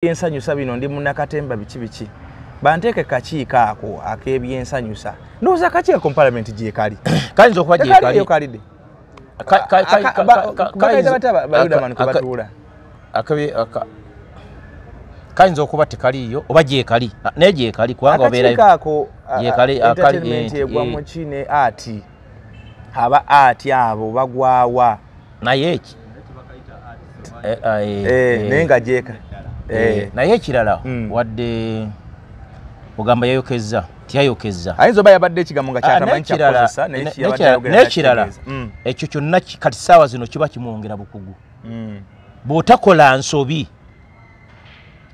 Ebyensanyusa bino ndi munnakatemba biki biki, banteeke kakiiko ako ak'ebyensanyusa. Ndowooza kakiiko mu palamenti gyekali. Kayinza okuba gyekali. Tekaliyo kalidde. Bakayita batya ba Yudaman kwe batuula? Kayinza okuba tekaliiyo oba gyekali, naye gyekali kubanga obeerayo. Akakiiko ako Gyekali, akali, entertainment egwa mu ki ne art, aba art abo bagwawa. Naye eki? Naye nga gyeka. Naye ekirala, wadde ogamba yayokezza, tiyayokezza. Ayinza oba yabadde ekigambo nga kyatamanyi kyakukozesa, naye kiyabadde ayogera N'ekirala, nakitegeeza. Ekyo kyonna kati ssaawa zino kiba kimwongera bukugu. Bw'otakola nsobi,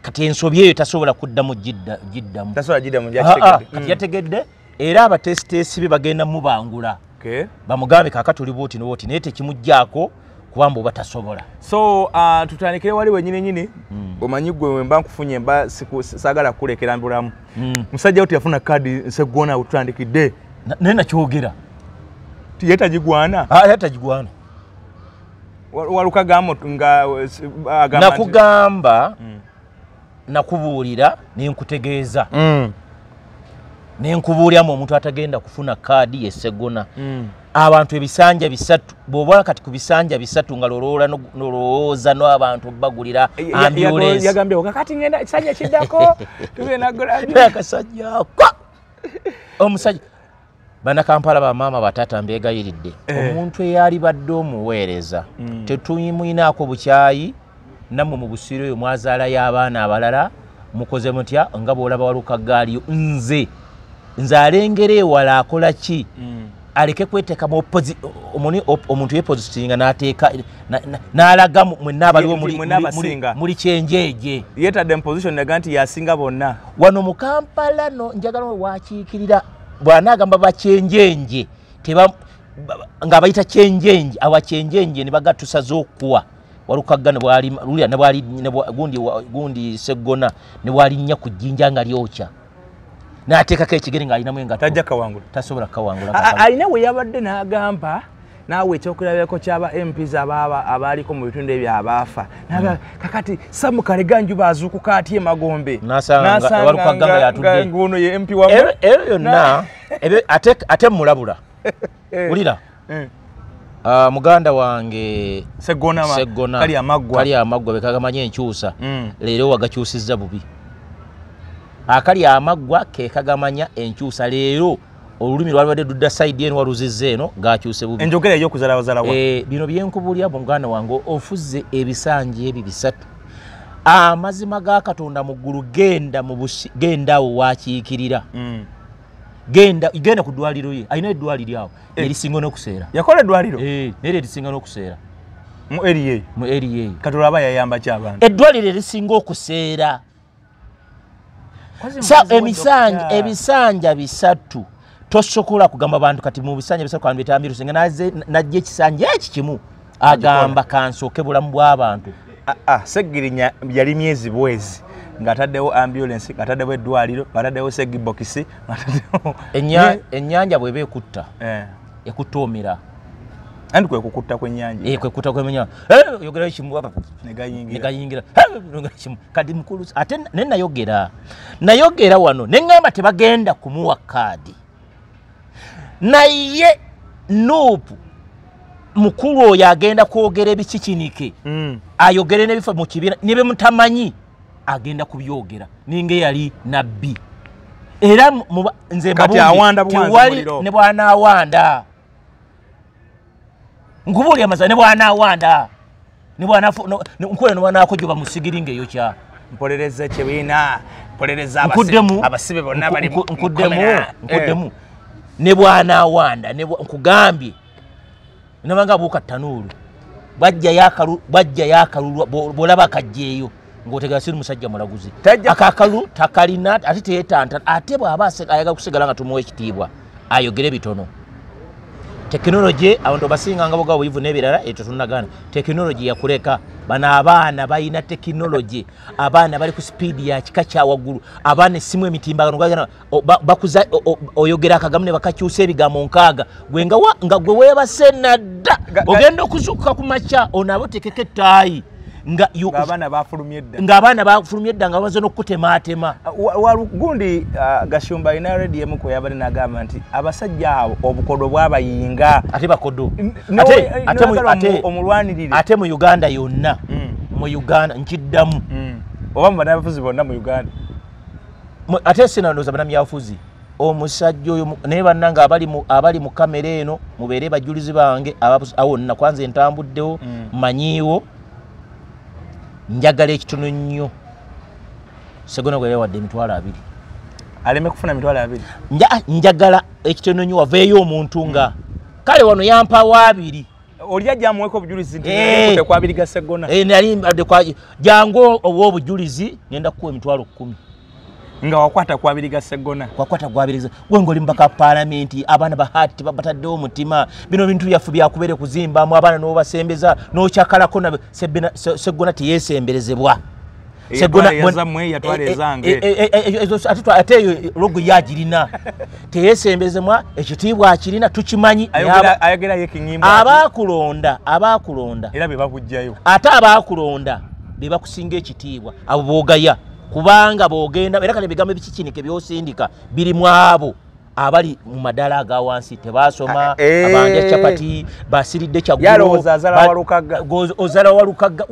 kati ensobi eyo tasobola kuddamu giddamu. Tasobola giddamu, yakitegedde. Kati yategedde, era abateesiteesi be bagenda mubangula. Bamugambe kaakati oli bw'oti n'bw'oti, naye tekimuggyaako kubanga oba tasobola. So, tutandikire wali wennyini nnyini. Omanyi gwe wemba nkufunye mba saagala kukulekera mbulamu. Musajja wo teyafuna kaadi Sseggona, tutandikidde. Naye nakyogera. Ye tagigwana? Ye tagigwana. Walukagamba nga, agamba nti Nakugamba, nakubuulira ne nkutegeeza. Ne nkubuuliramu omuntu atagenda kufuna kaadi ye Sseggona. Abantu ebisanja bisatu, bw'oba kati ku bisanja bisatu nga lolooza n'abantu bagulira ambulance. Yagambye kakati ngenda ekisanja kiddako, tugenda kugula ambulance. Akasajja ako. Omusajja Bannakampala, bamaama, bataata, mbeegayiridde. Omuntu eyali badde omuweereza, tetumuyinaako bukyayi, nammwe mu Busiro eyo mwazaalayo abaana abalala, mukoze mutya nga bw'olaba Walukagga aliyo. Nze alengera ewala akola ki? Aleke kweteeka mu omuntu yepositinga n'ateeka, n'alaga mwenna abaliwo Mwenna abasinga. Muli kyenjeeje. Yeetadde mu position naga nti yasinga bonna. Wano mu Kampala no njagala wakiikirira bw'anaagamba bakyenjenje, nga bayita kyenjenje, abakyenjenje ne bagatusaza okuwa. Walukagga ne bwali, lulya ne bwali, ne bwa, gundi wa, gundi Sseggona ne bwalinnya ku jjinja nga lyokya. N'ateekako ekigere ng'alinamu engatto. Tajja kawangula. Tasobola kawangula. Alina we yabadde n'agamba naawe ekyokulabirako ky'aba M Ps abaaliko mu bitundu ebyo abaafa. N'agamba, kakati Sam Kalega Njuba azuukuka atya emagombe? N'asanga nga N'asanga Walukagga nga yatudde. ng'ono ye MP wammwe. Ebyo byonna, ebyo ate mmulabula. Wulira. Muganda wange Sseggona Sseggona, kali amaggwa. Kali amaggwa bekagamanya enkyusa. Leero wagakyusizza bubi. Akali amaggwa ke kagamanya enkyusa leero olulimi lwalibadde ludda side eno waluzizza eno gakyuse bubi. Enjogera ey'okuzaalawazalawa. Bino bye nkubuulira muganda wange, ofuze ebisanja ebyo bisatu. Amazima ga Katonda mu ggulu, genda mu busi, genda awo wakiikirira. Genda ku ddwaliro ye. Alina eddwaliro awo. Erisinga n'okuseera. Yakola eddwaliro? Naye erisinga n'okuseera. Mu area eyo? Mu area eyo. Kati olaba yayamba ki abantu? Eddwaliro erisinga okuseera. Kozi mukazi we doctor. Ebisanja bisatu. Tosobola kugamba bantu kati mu bisanja bisatu kantu bitambiro singa najja ekisanja eki kimu. Agamba kansooke bulamu bw'abantu. Ssegirinya yali myezi bwezi ng'ataddewo ambulance, ng'ataddewo eddwaliro, ng'ataddewo segibokisi, ng'ataddewo Ennyanja bw'eba ekutta, ekutta omira. Anti kwe kukutta kw'ennyanja. Kwe kukutta kw'ennyanja. Oyogerayo kimu, Ne gayingira. Ne gayingira. Oyogerayo kimu. Kati mukulu, ate ne nayogera. Nayogera wano, ne ŋŋamba tebagenda kumuwa kaadi. Naye Nuupu mukulu oyo agenda kwogera ebikikinike. Ayogere n'ebifo mu kibiina, ne bye mutamanyi agenda kubyogera. Ninga eyali nabbi. Era nze Kati mbabuulire, awanda buwanzi tewali muliro. ne bw'anaawanda. Nkubuulira amazima, ne bw'anaawanda. Ne bw'anafu-, no, ne, nkubuulira ne bw'anaakojoba mu sigiri ng'eyokya. Mpolereza ekibiina, mpolereza Nkuddemu. abasibe bonna bali mu Nkuddemu, kkomera. nkuddemu. Ne bw'anaawanda, ne nkugambye. Nabanga abuuka ttanuulu. Bw'ajjayo akalulu, bw'olaba akajjeeyo, ng'otegera siri musajja mulaguzi. Tajja Ako akalu takalina, ate teyeetanta, ate bw'aba ayagala kusigala nga tumuwa ekitiibwa, ayogere bitono. Tekinologi, abantu basinga nga bogaba obuyivu n'ebirala, ekyo tunnagaana. Tekinologi yakuleka. Bano abaana balina tekinologi. Abaana bali ku sipiidi ya kika kya waggulu. Abaana essimu emitimbagano, gagana, bakuza, oyogera akagamu ne bakakyusa ebigambo nkaaga. Gwe nga nga gwe weebase nadda. Ogenda okuzuukuka ku makya, onaabe oteekeko ettaayi. Nga abaana bafulumye dda. Nga abaana bafulumye dda nga bamaze n'okutemaatema. Gundi Gashumba alina rediyo emu kwe yabadde n'agamba nti abasajja abo obukodo bwabayinga. Ate bakodo. Ate omulwanirire. Ate mu Uganda yonna. Mu Uganda nkiddamu. Oba mu bannabyabufuzi bonna mu Uganda. Ate sinalowooza bannabyabufuzi. Omusajja oyo naye bannange abali mu kamera eno mubeere bajulizi bange awo nna kwanza entambuddewo mmanyiiwo njagala ekitono nnyo Ssegona gwe yawadde 20,000 aleme kufuna 20,000 njagala ekitono nnyo waveeyo omuntu nga kale wano yampa 2 oli ajja amuweeko obujulizi nti kwa 2 ga Ssegona nali mbadde kwa jangu ow'obujulizi ngenda kukuwa 10,000 nga wakwata kwa 2 ga Ssegona wakwata kwa 2 gwe ngoli mbaka parliament abaana ba heart bataddewo omutima bino bintu byaffe byakubere kuzimbamu abaana n'obasembeza n'okyakalako na Ssegona teyeesemberezebwa Ssegona yazammwe yatwala ezange ate eyo logo yagirina teyeesembezebwa ekitiibwa akirina tukimanyi ayogera ye kiŋŋimba abaakulonda era be bakuggyayo ate abaakulonda be bakusinga ekitiibwa abo boogaya kubanga bogenda era kale ebigambo ebikikinike byosindika biri mu abo abali mu madala aga wansi tebasoma abandya chapati basiridde kyaggulo yalowooza azala Walukagga ozala Walukagga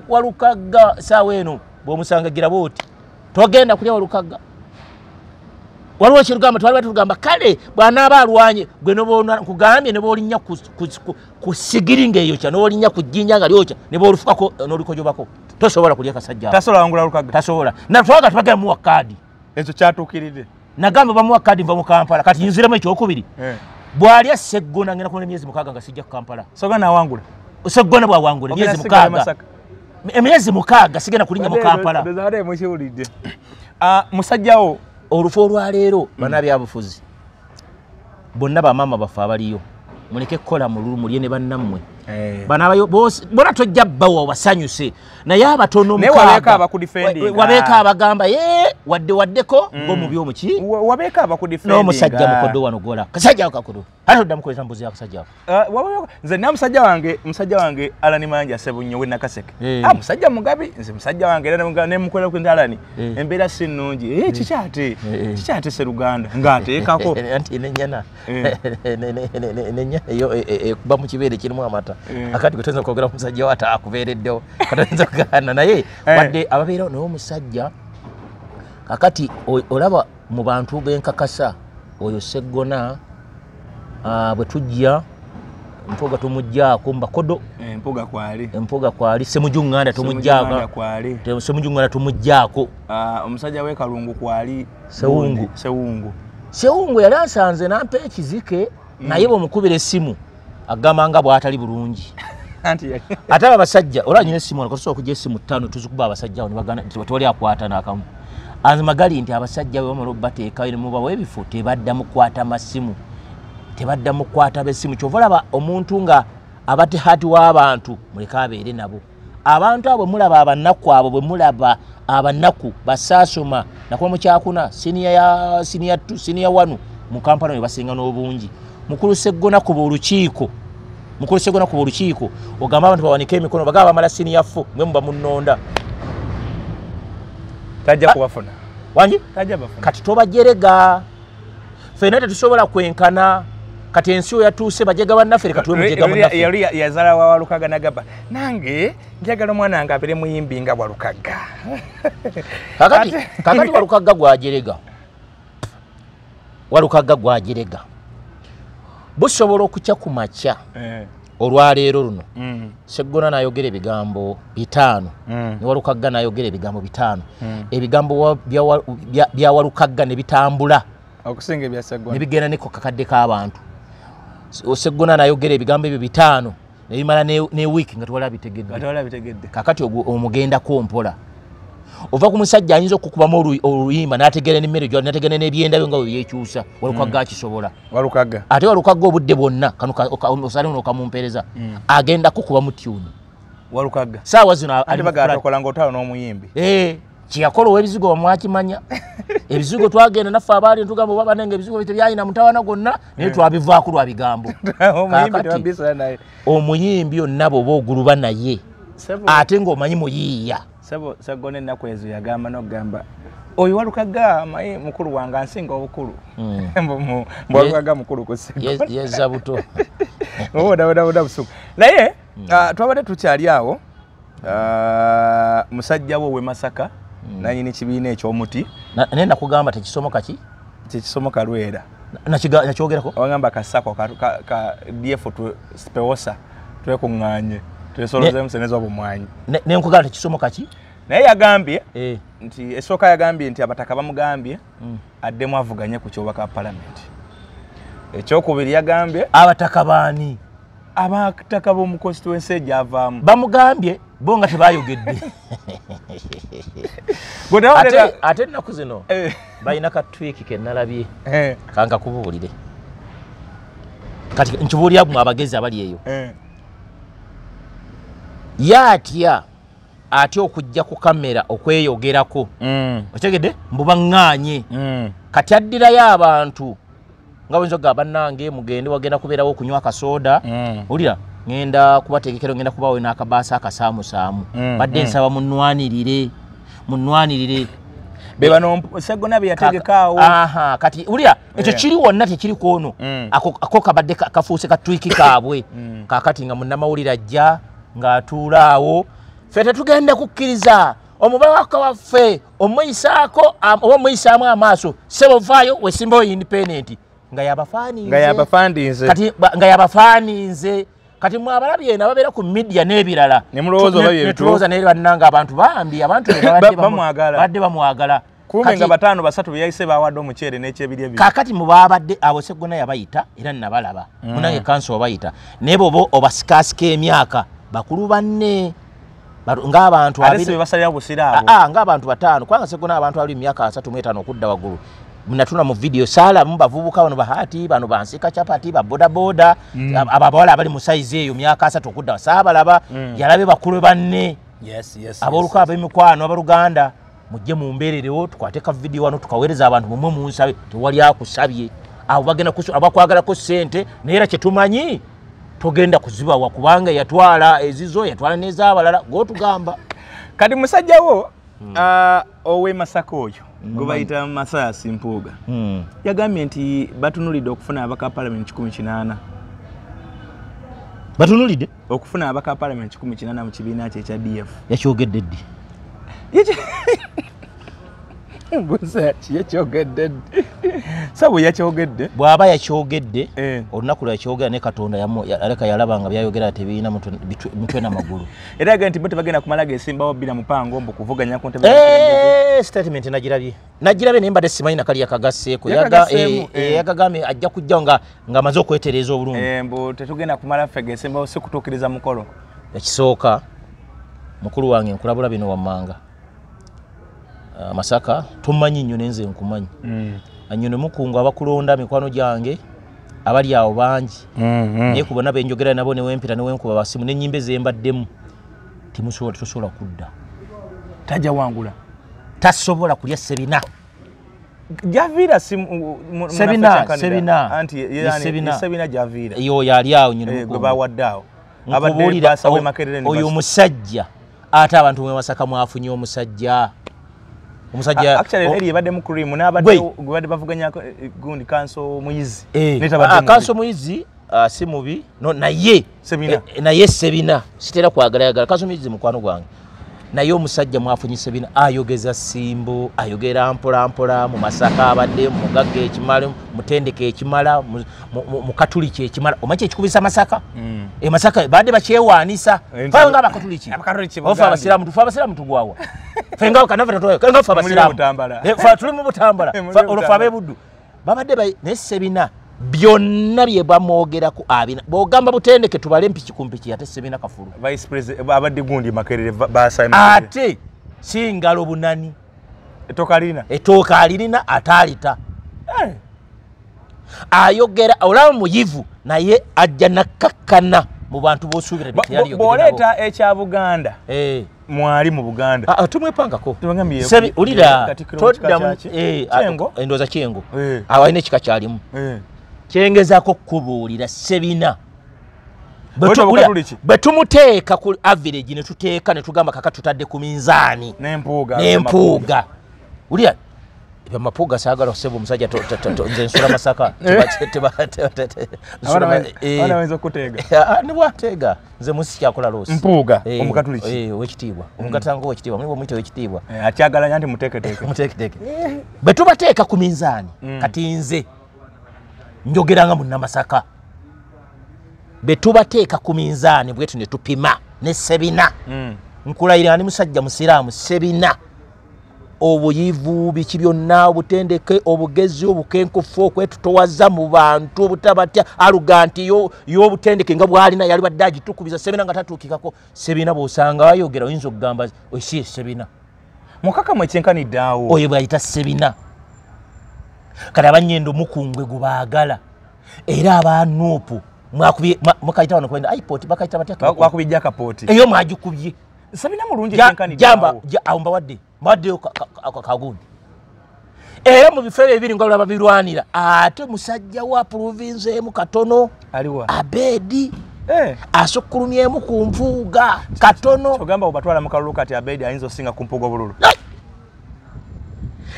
Walukagga saawa eno bw'omusanga gira bw'oti togenda kulya Walukagga waliwo kirugamba twali batugamba kale bw'anaaba alwanye gwe nkugambye ne bw'olinnya ku sigiri ng'eyokya n'olinnya ku jjinja nga lyokya ne bw'olufukako n'olikojobako tosobola kulya kasajja tasobola wangula Walukagga tasobola natwaga tubagala muwa kaadi ekyo kyatuukiridde nagamba bamuwa kaadi nva mu Kampala kati nziremu ekyokubiri bw'alya Ssegona ngenda kumala emyezi 6 nga sijja ku Kampala Ssegona awangula Ssegona bw'awangula emyezi 6 emyezi 6 sigenda kulinnya mu Kampala musajjawo olufu olwaleero bannabyabufuzi bonna bamaama baffe abaliyo muleke kukola mululu mulye ne bannammwe banabayo bonna tojja bbawa obasanyuse naye abatono mukaaga wabeeko abagamba wadde waddeko ng'omubi omuki wabeeko abakudifendinga n'omusajja mukodo wano gola kasajja kakodo ate oddamu kuleeta mbuzi y'akasajja ako nze nina musajja wange Alani Manja Ssebunnyo w'e Nakaseke musajja mugabi nze musajja wange era nemukolera ku nti Alani embeera si nnungi kikyate Sseruganda ng'ateekako anti n'ennyana eyo ekuba mu kibeere kirimu amata akati gwe toyinza kwogera musajja wo ate akubeereddewo katoyinza kugaana naye wadde ababeerawo naye omusajja kakati olaba mu bantu b'enkakasa oyo Ssegona bwe tujja Mpuuga tumuggyako mbakodo Mpuuga kwali Ssemujju Nganda tumuggyako Ssemujju Nganda tumuggyako omusajja w'e Kalungu kwali Sewungu yali ansanze n'ampa ekizike naye bw'omukubira essimu agamba nga bw'atali bulungi ate abo abasajja olaba nyina essimu wano katusobola okujja essimu 5 tuzikuba abasajja awo ne bagana tewali akwata n'akamu amazima gali nti abasajja bwe bamala obbateekayo ne mubawa ebifo tebaddamu kukwata masimu tebaddamu kukwata b'essimu kyova olaba omuntu nga abadde hati w'abantu muleke abeere nabo abantu abo mulaba abanaku abo bwe mulaba abanaku basaasoma nakuba mu kyakuna siniya 2 siniya 1 mu Kampala ne basinga n'obungi mukulu Ssegona kuba olukiiko ogamba abantu bawanike emikono bagaba bamala siniya 4 mwe muba munnonda tajja kubafuna wangi tajja bafuna kati tobajerega ffenna tetusobola kwenkana kati ensi oyo yatuuse bajega bannaffe leka tuwe mujega munnaffe yali yazala wa Walukagga n'agamba nange njagala omwana wange abeere muyimbi nga Walukagga kakati Walukagga gwajerega busobola okukya ku makya olwaleero luno Ssegona n'ayogera ebigambo 5 ne Walukagga n'ayogera ebigambo 5 ebigambo bya Walukagga ne bitambula okusinga ebya Ssegona ne bigenda ne ku kakadde k'abantu Ssegona n'ayogera ebigambo ebyo 5 ne bimala ne wiiki nga tewali abitegedde kakati omugendako mpola ova ku musajja ayinza okukubamu oluyimba n'ategeera n'emmere gy'ali n'ategeera n'ebyenda bye nga bwe byekyusa Walukagga akisobola Walukagga ate Walukagga obudde bwonna kano osale ono okamumpeereza agenda kukubamu tune Walukagga saawa zino ate bagala ng'otwala n'omuyimbi kyeyakola ow'ebizigo bamwakimanya ebizigo twagenda naffe abaali ntugamba oba banange ebizigo tebyalina mutawaana gwonna naye twabivaako lwa bigambo omuyimbi yonna bw'oba oguluba naye Ate ng'omanyi muyiiya. Sebo Ssegona ennaku ezo yagamba n'okugamba oyo Walukaga maye mukulu wange ansinga obukulu. Mbu Walukaga mukulu ku Ssegona. Yezza buto. Oboda busuku. Naye twabadde tukyali awo musajja wo we Masaka nanyini kibiina eky'omuti. Naye nakugamba tekisomoka ki? Tekisomoka Lwera. Nakyogerako? Wagamba kasako ka DF spewosa twekuŋŋaanye twesolozemu museneza obumwanyi. Ne nkugamba tekisomoka ki? Naye yagambye nti esooka yagambye nti abataka bamugambye addemu avuganye ku kyobaka palamenti. Ekyokubiri yagambye abataka baani? Abataka b'omu constituency gy'avaamu. Bamugambye bo nga tebayogedde. Ate ennaku zino balina ka tweak ke nalabye kankakubuulire. Kati nkibuulira mmwe abagezi abali eyo. Ye atya atya okujja ku kamera okweyogerako. Otegedde mbu baŋŋaanye. Kati addirayo abantu nga bwenza ogamba bannange mugende wagenda kubeerawo okunywa akasooda. Owulira ngenda kubategekera ngenda kubawo n'akabaasa akasaamusaamu. Badde nsaba munnwanirire. Munnwanirire. Be bano Ssegona bye yategekaawo. Aha, kati owulira ekyo kiri wonna tekiri kwono. Ako kabadde kafuuse ka twiki kaabwe. Kaakati nga munnamawulire ajja ng'atuula awo. Ffe tetugenda kukkiriza omubaka waffe omuyisaako oba omuyisaamu amaaso ssebo vaayo wesimbawo independent. Nga yabafaaniinze. Kati nga yabafaaniinze. Kati mwe abalabye eno ababeera ku media n'ebirala. Ne mulowooza ne bannanga abantu bambi abantu badde bamwagala. Kumbe nga 5 3 be yayise bawadde omuceere n'ekyebiri ebiri. Kaakati mu baabadde abo Ssegona yabayita era nabalaba. Munange kanso wabayita. Naye bo obasikaasika emyaka bakulu banne ng'abantu ng'abantu 5 kubanga Ssegona abantu abali mu myaka 35 okudda waggulu. Munatuna mu video sala mu bavubuka bano bahati bano bansika chapati ba boda boda abawala abali mu size eyo myaka 3 okudda saabalaba yalabe bakulu banne. Yes aboluka ab'emikwano abaluganda mujje mumbeererewo tukwate ka video wano tukaweereza abantu mumwe munsabe tewali akusabye abo bagenda abakwagalako ssente naye era kyetumanyi togenda kuzibawa kubanga yatwala ezizo yatwala n'ez'abalala g'otugamba. Kati musajja wo owe Masaka oyo gwe bayita Mathias Mpuuga yagambye nti batunulidde okufuna abaka parliament 180. Batunulidde okufuna abaka parliament 180 mu kibiina kye ekya DF. Yakyogedde ddi? Mbuza yakyogedde ddi? Sabu yakyogedde. Bw'aba yakyogedde olunaku lwe yakyogera ne Katonda aleka yalaba nga byayogera tebirina mutwe n'amagulu. Era yagambye nti bo tebagenda kumala gesimbawo bbira mupango mbu kuvuganya ku ntebe. Statement nagirabye. Nagirabye naye mbadde simanyi nakali yakagasseeko. Yagagambye ajja kujjawo nga amaze okwetereeza obulungi. Mbu tetugenda kumala ffe gesimbawo si kutuukiriza mukolo. Ekisooka mukulu wange nkulabula bino wammanga. Masaka tumanyi nnyo nenze nkumanyi. Anyo mukungu abakulonda mikwano gyange abali awo bangi. Naye ku bonna benjogera nabo ne wempita ne wenkuba basimu n'ennyimba zembaddemu timusobola tosobola kudda. Tajja wangula. Tasobola kulya Ssebina. Javiira si Ssebina. Anti Ssebina Javiira. Yo yali awo nnyo gwe bawadde awo. Abadde basawe Makerere. Oyo omusajja ate abantu mwe Masaka mwafunye omusajja. Omusajja actually eri ebadde mu cream n'abadde gwe bavuganya gundi kanso muyizi. Kanso muyizi si mubi no naye Ssebina. Naye Ssebina sitera kwagala yagala kanso muyizi mukwano gwange. Naye omusajja mwafunye Ssebina ayogeza simbo ayogera mpola mpola mu Masaka abadde mugagga ekimala mutendeke ekimala mu Katoliki ekimala omanyi ekikubisa Masaka. Masaka badde bakyewaanisa fe nga Abakatoliki ofa abasiraamu tufa abasiraamu tugwawa fe nga kanava toyo nga fe abasiraamu fe tuli mu Butambala olwo fe ab'Ebuddu babadde naye Ssebina byonna bye bamwogerako abina bw'ogamba butendeke tubale mpiki ku mpiki ate Ssebina kafulu. Vice President abadde gundi Makerere basaye Makerere ate si ngalo bunani ettooka alirina ataalita. Ayogera olaba muyivu naye ajja nakkakkana mu bantu b'osuubira bw'oleeta ekya Buganda mwali mu Buganda tumwepangako ulira toddamu endowooza Kyengo awo alina ekika kyalimu. Kyengezaako kukubuulira Ssebina Bwe tumuteeka ku average ne tuteeka ne tugamba kaka tutadde ku minzaani n'empuuga. Ulya ebya Mapuuga saagala oseba omusajja nze nsula Masaka. Abaana okuteega. Ne bw'ateega nze musi kyakola loosi. Mpuuga omukatuliki. Owekitiibwa. Omugatanga owekitiibwa mulimu omuyite owekitiibwa. Akyagala nti muteeketeeke. Muteeketeeke. Bwe tubateeka ku minzaani kati nze njogera nga munnamasaka. Bwe tubateeka ku minzaani bwetu ne tupima ne Sebina. Nkulayira ni musajja musiraamu Sebina. Obuyivu biki byonna obutendeke obugezi obukenkufu okwetutowaza mu bantu obutabatya aluganti y'obutendeke nga bw'alina yali badde agitukubiza Sebina nga tatuukikako. Sebina bw'osanga ayogera oyinza okugamba osi Sebina mukakamu ekyenkanidde awo oyo bw'ayita Sebina. Kati abanyendo mukungwe gubaagala era abanuupu mwakubye mukayita wano kwenda iPod bakayita batya bakubijja kapooti eyo mwagikubye. Sebina mulungi ekyenkanidde awo awo mbawadde mbaddeyo kagundi era mu bifo ebibiri nga olaba birwanira ate musajja wa province emu katono aliwa Abedi asukkulumyemu ku Mpuuga katono. Ogamba obatwala mu kalulu kati Abedi ayinza osinga ku Mpuuga obululu.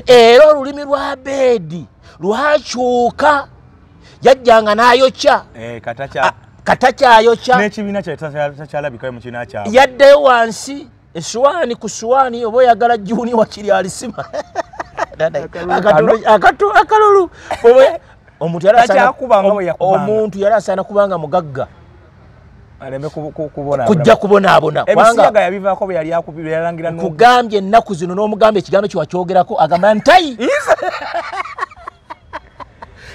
Era olulimi lwa Abedi lwakyuka yajjanga n'ayokya katakyayokya n'ekibiina kyakyalabikayo mu kibiina kyabwe yaddeyo wansi essuwaani ku ssuwaani oba oyagala jjuuni wakiri alisima akalulu. Omuntu yali asaana kubanga mugagga kujja kubonaabona kugambye ennaku zino n'omugamba ekigambo kiwakyogerako agamba ntayi.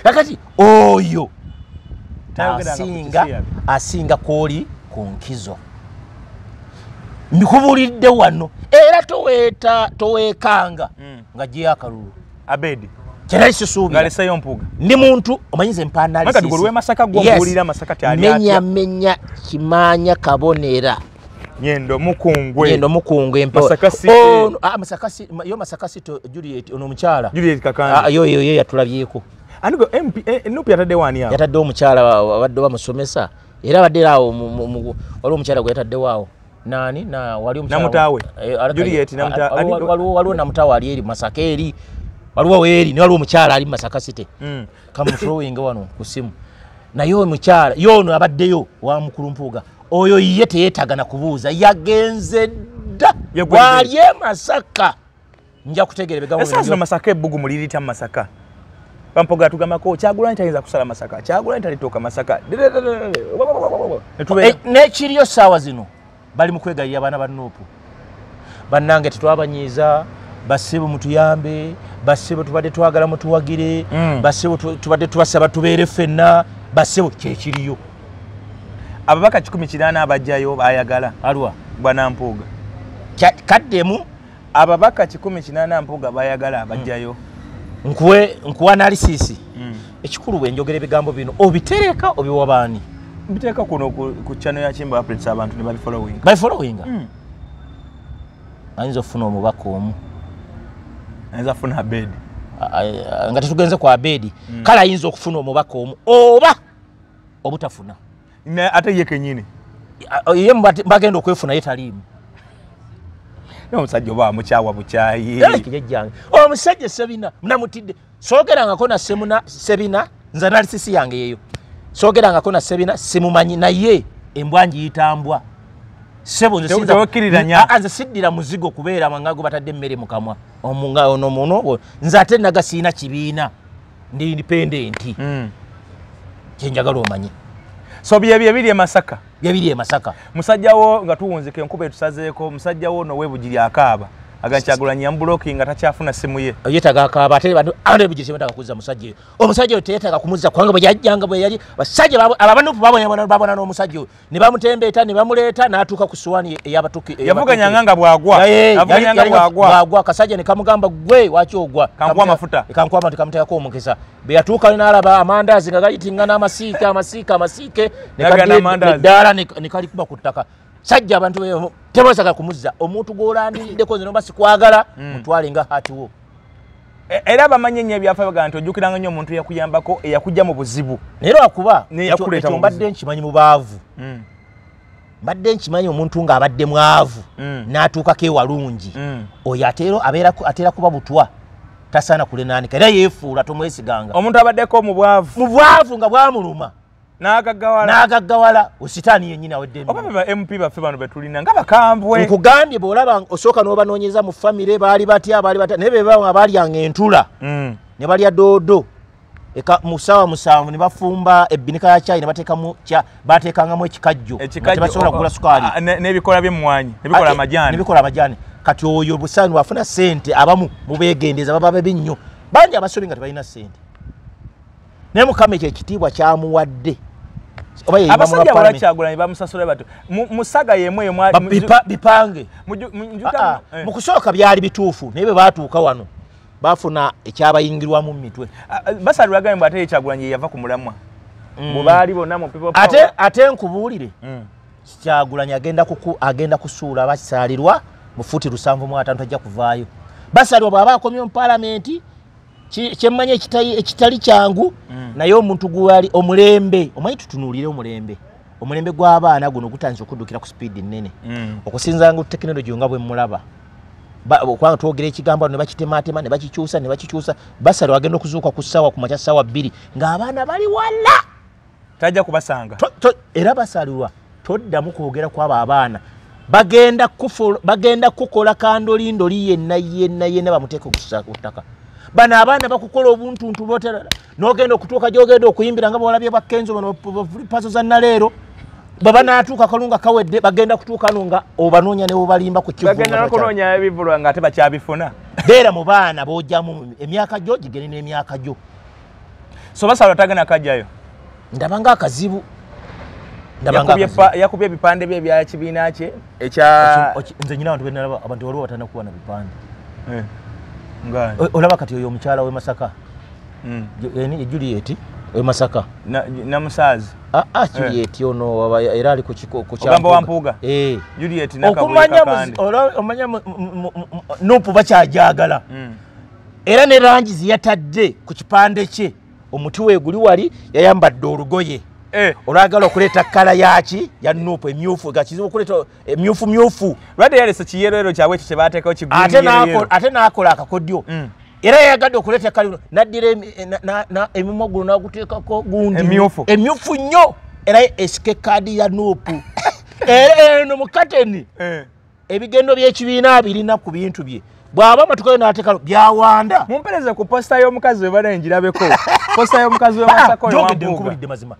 Kakati oyo asinga kwoli ku nkizo. Mbikubulidde wano era toweekanga nga gye akalulu Abedi kyerali sisuubira ngaleseyo Mpuuga ndi muntu omanyize mpa Masaka gw'omuwulira Masaka tyali atya menya kimanya kabonera nyendo mukungwe Masaka Masaka yo Masaka City Juliet ono omukyala Juliet Kakande yo yo yatulabyeko anigo MP NUP yatadde wani awo yatadde omukyala abadde bamusomesa era abadde awo waliwo omukyala gwe yataddewo awo nani na wali omukyala Namutawe Juliet Namutawe waliwo Namutawe ali eri Masaka eri waliwo eri ne waliwo omukyala ali Masaka City kamuflowing wano ku simu naye omukyala yono abaddeyo wa mukulu Mpuuga oyo ye teyeetaaga na kubuuza yagenze dda wali e Masaka nja kutegeera ebigambo esaazi Masaka ebbugu mulirita mu Masaka Bampoga tugambako Kyagulanyi tayinza kusala Masaka Kyagulanyi talituuka Masaka n'ekiriyo ssaawa zino bali mu kwegayirira abaana ba Nuupu bannange tetwabanyiiza basibu mutuyambe basibu tubadde twagala mutuwagire basibu tubadde tubasaba tubeere ffenna basibu kyekiriyo. Ababaka 108 abajjayo bayagala alwa bwana Mpuuga kaddemu ababaka 108 Mpuuga bayagala abajjayo nkuwe analysis ekikulu bwe njogera ebigambo bino obitereka obiwa baani mbiteeka kuno ku channel ya Kimba updates abantu ne babifollowing babifollowing ayinza okufuna omubaka omu ayinza afuna Abedi nga tetugenze ku Abedi kale ayinza okufuna omubaka omu oba obutafuna ate ye kenyini ye mbagenda okwefuna ye taliimu omusajja oba mukyawa bukyayi kijjajjange omusajja Sebina namutidde soogerangako na Sebina nze analysis yange yeyo soogerangako na Sebina simumanyi naye embwa ngiyita mbwa sebo nze siddira muzigo kubeera nga gwe batadde emmere mu kamwa ono muno nze ate naga siina kibiina ndi independent kyenjagala omanye. So byebiri e Masaka byebiri e Masaka musajja wo nga tuwunzika enkuba etusazeeko musajja wo no webugiri akaaba aga Kyagulanyi yamblocking nga takyafuna simu ye yeetaaga akaaba ate abantu ebugiri tebataka kuzza musajja oyo omusajja oyo teyeetaaga kumuzza kubanga bwe yajjanga bwe yali basajja abanupu babona n'omusajja oyo ne bamutembeeta ne bamuleeta n'atuuka ku suwaani ey'abatuki yavuganyanga nga bw'agwa yavuganyanga bw'agwa akasajja ne kamugamba gwe waki ogwa kankuwa amafuta kankuwa amafuta kamuteekako omukisa bwe yatuuka n'alaba amandaazi nga gayitingana amasiike amasiike amasiike neddaala ne kalikuba ku ttaka sajja abantu tebasaka kumuzza omuntu gw'olandiddeko nze noba sikwagala mutwale nga hatiwo. Era bamanyi ennyo ebyafa bagamba nti ojjukiranga nnyo omuntu eyakuyambako eyakujja mu buzibu naye lwakuba ekyo mbadde nkimanyi mu baavu Mbadde nkimanyi omuntu ng'abadde mwavu n'atuukako ewalungi oyo atera kuba butwa tasaana kulenaanika era yeefuula tomwesiganga. Omuntu abaddeko mu bwavu nga bwamuluma n'agaggawala ositaani yennyini awedde. Oba ba MP baffe bano betulina nga bakambwe. Nkugambye bw'olaba osooka n'obanoonyeza mu famire baali batya naye be baba balyanga entula ne balya doodo mu ssaawa 7 ne bafumba ebbinika ya caayi ne bateekangamu ekikajjo nga tebasobola kugula sukaali n'ebikola by'emmwanyi nebikola amajaani. Kati oyo busaani wafuna ssente abamu mubeegendeza baba babi nnyo bangi abasobi nga tebalina ssente naye Mukama ekyo ekitiibwa kyamuwadde. Abasajja bala Kyagulanyi bamusasula bato musaga yemwe eyo bipange mu kusooka byali bituufu naye bwe baatuuka wano bafuna ekyabayingirwamu mu mitwe. Basalirwa agambye ate Kyagulanyi yava ku mulamwa bwe baali bonna mu people power. Ate nkubuulire Kyagulanyi agenda kusuula Basalirwa mu fuuti 75 tajja kuvaayo. Basalirwa bw'aba akomye mu paalamenti kyemmanyi ekitali kyangu naye omuntu gwali omulembe omanyi tutunuulire omulembe gw'abaana guno gutandise okuddukira ku sipiidi nnene okusinza nga tekinologi nga bwe mulaba kubanga twogera ekigambo ne bakitematema ne bakikyusa ne bakikyusa. Basalirwa agenda okuzuuka ku ssaawa ku makya ssaawa 2 ng'abaana bali wala tajja kubasanga. Era Basalirwa toddamu kwogera kw'abo abaana bagenda kukola kandolindoli yenna yenna yenna bamuteeke ku ttaka. Bano abaana bakukola obuntuntu botera n'ogenda okutuuka gy'ogenda okuyimbira nga bw'olabye ba Kenzo bano pazo za Naleero baba n'atuuka kalunga kawedde bagenda kutuuka no nga obanoonya ne obalimba ku kivu. Bagenda n'okunoonya ebivvulu nga ate bakyabifuna. Beera mu baana b'ojjamu emyaka gyo gigende n'emyaka gyo. So Basalirwa tagenda kajjayo. Ndaba ng'akazibu. Yakubye ebipande bye ebya kibiina kye ekya nze nyina abantu benalaba abantu waliwo batanakuba na bipande. Olaba kati oyo omukyala w'e Masaka Juliet w'e Masaka Namusaazi Juliet ono era ali ku Ogamba wa Mpuuga Juliet Nakabuye Kakande okumanya Nupu bakyajagala era ne langi ziyatadde ku kipande kye omuti we guli wali yayambadde olugoye olwagala okuleeta kkala yaki ya Nupu emyufu gakizibu okuleeta emyufu myufu lwadde yalese kiyerero kyabwe ekyo kye baateekawo ate n'akola akakodyo era yayagadde okuleeta kkala n'addira emimwa guno n'aguteekako gundi emyufu nnyo era esike kaadi ya Nupu era eno mu kateni ebigendo by'ekibiina birina ku bintu bye bw'aba amatukayo n'ateekalo byawanda. Mumpereze ku posita y'omukazi we bala njirabeko posita y'omukazi w'e Masaka oyo Wampuuga nkubulidde mazima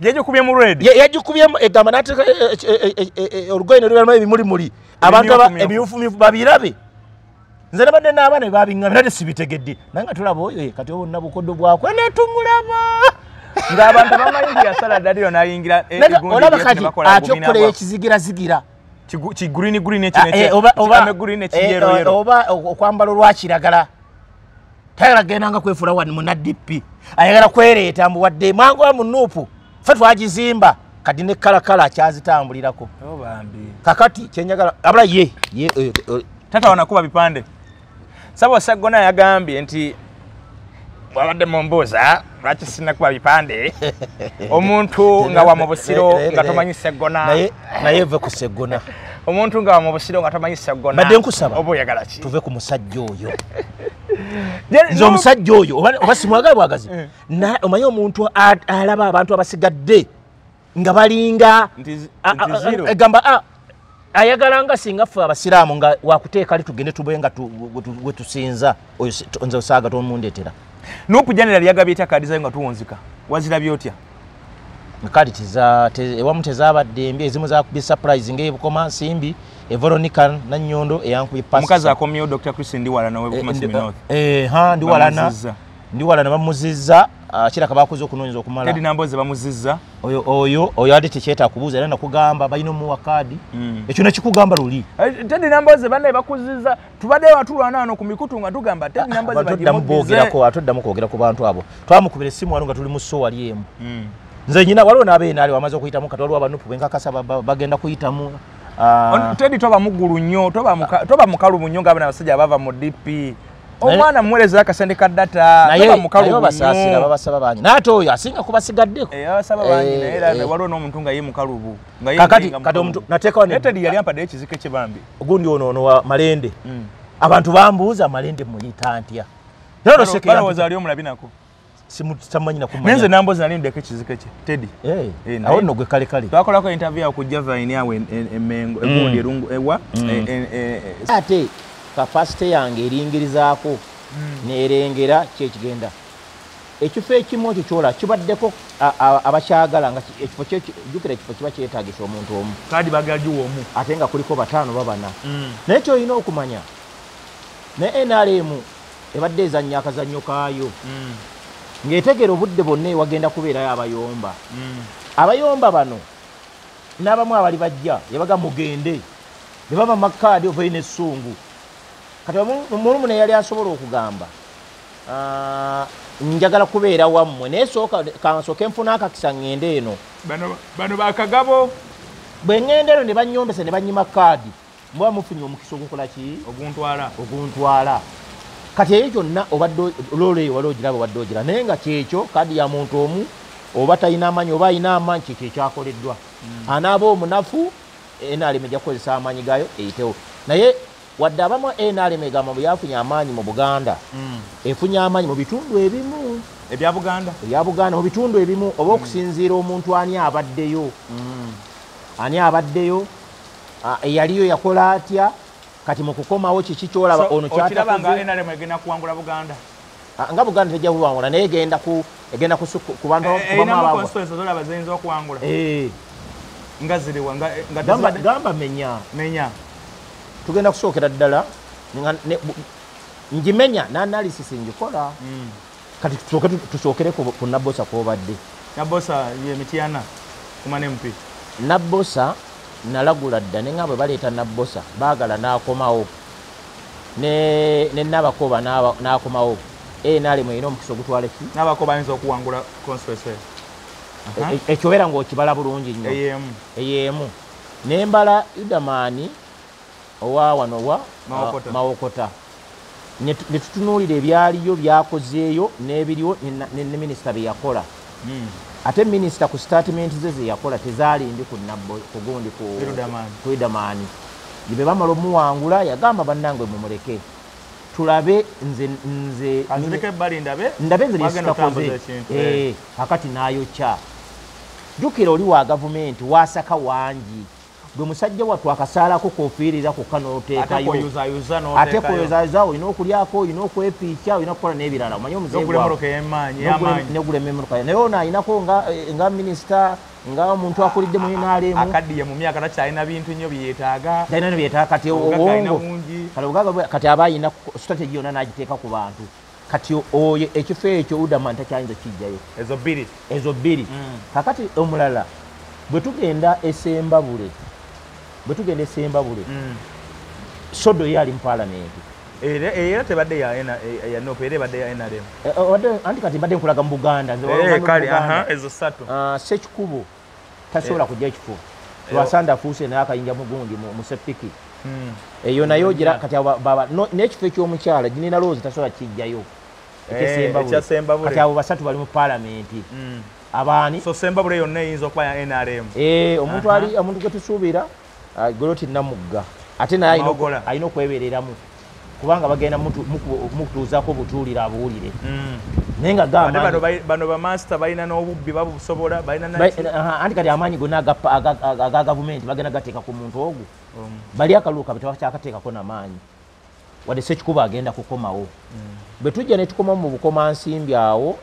yagikubye mu red yagikubyemu egamba n'ateeka olugoye ne lubeeramu ebimulimuli abantu emyufumyufu babirabe. Nze nabadde n'abaana be babiŋŋambye nate sibitegedde naye nga tulaba oyo kati obonna bukoddo bwakwe ne tumulaba ng'abantu bamanyi nti yasala ddaliro n'ayingira olaba kati atya okukola ekizigirazigira ki green green ekiyero oba okwambala olwakiragala tayagala gendanga kwefuula wano muna DP ayagala kwereeta mbu wadde mangu wa mu Nupu ffe twagizimba kati ne kalakala akyazitambulirako. Kakati kyenjagala abula ye tata wanakuba bipande. Sabo Ssegona yagambye nti wabadde mumbuuza lwaki sinnakuba bipande omuntu nga wa mu Busiro nga tomanyi Ssegona naye ve ku Ssegona omuntu nga wa mu Busiro nga tomanyi Ssegona badde nkusaba oba oyagala ki tuve ku musajja oyo. Nze omusajja oyo oba simwagala bwagazi omanyi omuntu alaba abantu abasigadde nga balinga egamba ayagala nga singa ffe abasiraamu nga wakuteeka ali tugende tube nga we tusinza oyo nze osaaga tomundeetera. Nupu General yagabye etya kaadi zayo nga tuwunzika wazirabye otya? Kaadi ewamu tezaabadde mbi ezimu zakubye surprise ng'ebukoma nsimbi Veronica Nannyondo eyankubye pasi. Omukazi akomyewo Dr. Chris Ndiwalana ow'e Bukomansimbi North. Ndiwalana bamuzizza kiraka bakoze okunoonyeza okumala. Teddy Namboze bamuzizza. Oyo ate tekyetaaga kubuuza era nakugamba balina omuwa kaadi. Ekyo nakikugamba luli. Teddy Namboze bannaye bakuzizza tubadde watulwana wano ku mikutu nga tugamba Teddy Namboze bagimuddize. Atoddamu kwogera ku bantu abo. Twamukubira essimu wano nga tuli mu ssowa wali emu. Nze nyina waliwo n'abeena wamaze okuyitamu kati waliwo abanupu benkakasa bagenda kuyitamu. Teddy toba muggulu nnyo toba mukalubu nnyo ng'abana abasajja abava mu DP. Omwana muweereza akasente ka data naye basaasira babasaba bangi naye ate oyo asinga kubasigaddeko. Babasaba bangi naye era waliwo n'omuntu nga ye mukalubu. Kakati kati omuntu nateekawo ne Teddy yali ampaddeyo ekizike kye bambi. Ogundi ono wa Malende. Abantu bambuuza Malende muyita ntya. Balowooza ali omulabi nako. Simumanyi na kumanya. Nenze nambozi nali ndeka ekizike kye Teddy. Awo nno gwe kale kale. Twakolako interview awo ku Javine awo e Mengo egundi erungu ewa. Ate capacity yange eringirizaako nerengera kyekigenda. Ekifo ekimu ekyo kyola kibaddeko abakyagala nga ekifo jjukira ekifo kiba kyetaagisa omuntu omu. Kaadi baagala giwa omu. Ate nga kuliko 5 oba 4. Naye ky'olina okumanya ne NRM ebadde ezannya akazannyo kaayo. Ng'etegera obudde bwonna ewagenda kubeerayo abayomba. Abayomba bano n'abamu abali bajja yabaga mugende ne baba makaadi ova n'essungu. Kati omulumu ne yali asobola okugamba njagala kubeera wammwe naye sooka kansooke nfuna akakisa ŋŋende eno. Bano bakagabo. Bwe ŋŋenda eno ne bannyombesa ne bannyima kaadi muba mufunye omukisa ogukola ki? Oguntwala. Oguntwala. Kati eyo kyonna obadde loole eyo wali ogiraba obadde ogira naye nga kyekyo kaadi ya muntu omu oba talina amaanyi oba alina amaanyi kyekyo ekyakoleddwa. Anaaba omunafu NRM ejja kukozesa amaanyi gaayo eyitewo. Naye wadde abamu NRM egamba mbu yafunye amaanyi mu Buganda, efunye amaanyi mu bitundu ebimu. Ebya Buganda? Ebya Buganda mu bitundu ebimu oba okusinziira omuntu ani abaddeyo. Ani abaddeyo, eyaliyo yakola atya, kati mu kukomawo kiki ky'olaba ono ky'atakoze. Okiraba nga NRM egenda kuwangula Buganda? Nga Buganda tejja kuwangula naye egenda ku ku bantu abamu abagwa. Constituency zolaba ziyinza okuwangula. Nga ziriwa nga gamba menya. Menya. Tugenda kusookera ddala ngimenya n'analysis ngikola. Kati tusookere ku Nabbosa kw'obadde. Nabbosa ye Mityana kumane MP. Nabbosa nalagula dda ne nga bwe baleeta Nabbosa baagala n'akomawo ne Nabakoba n'akomawo. NRM erina omukisa ogutwala ki? Nabakoba ayinza okuwangula constituency. Ekyo obeera ng'okibala bulungi nnyo. Ey'emu. Ne mbala Udamani owa wano wa Mawokota. Ne tutunuulira ebyaliyo byakozeeyo n'ebiriwo ne minisita bye yakola. Ate minisita ku statement ze ze yakola tezaali mbi ku gundi ku Udamani. Bwe bamala omuwangula yagamba bannange mumuleke. Tulabe nze anzireke ebbali ndabe nze lyesitakoze. Kakati n'ayokya. Jjukira oli wa gavumenti wasaka wangi. Gwe musajja wattu akasaalako k'ofiirira kokka n'oteekayo. Ate kuyozaayoza olina okulyako, olina okwepiikya, olina okukola n'ebirala. Omanyi omuzeeyi negula emmotoka. Naye ono ayinako nga minisita nga omuntu akulidde mu NRM. Akaddiye mu myaka takyalina bintu nnyo bye yeetaaga. Talina bye yeetaaga kati obwongo. Kati aba ayina strategy yonna n'agiteeka ku bantu. Kati oyo ekifo ekyo Udaman takyayinza kijjayo. Ezo bbiri. Ezo bbiri. Kakati omulala bwe tugenda e Sembabule. Bwe tugenda e Sembabule. Sodo ye ali mu paalamenti. Era tebadde ya NUP, era ebadde ya NRM. Anti kati mbadde nkulaga mu Buganda. Kale, ezo ssatu. Ssekikubo tasobola kujja ekifo. Lwasanda afuuse naye akayinja mugundi mu sepiki. Eyo nayo ogira kati n'ekifo eky'omukyala Ginina Rose tasobola kijjayo. Ekya Sembabule. Kati abo basatu bali mu paalamenti. Abaani? So Sembabule yonna eyinza okuba ya NRM. Omuntu ali omuntu gwe tusuubira Goloti Namugga. Ate naye alina okwebeereramu. Kubanga bagenda mukutuuzaako obutuulire abuwulire. Naye nga gamba bano bamansita balina n'obubbi babusobola balina anti kati amaanyi gonna aga gavumenti bagenda gateeka ku muntu ogwo. Bali akalulu kabe tebakyakateekako namaanyi. Wadde Ssekikubo agenda kukomawo. Bwe tujja ne tukomawo mu Bukomansimbi awo,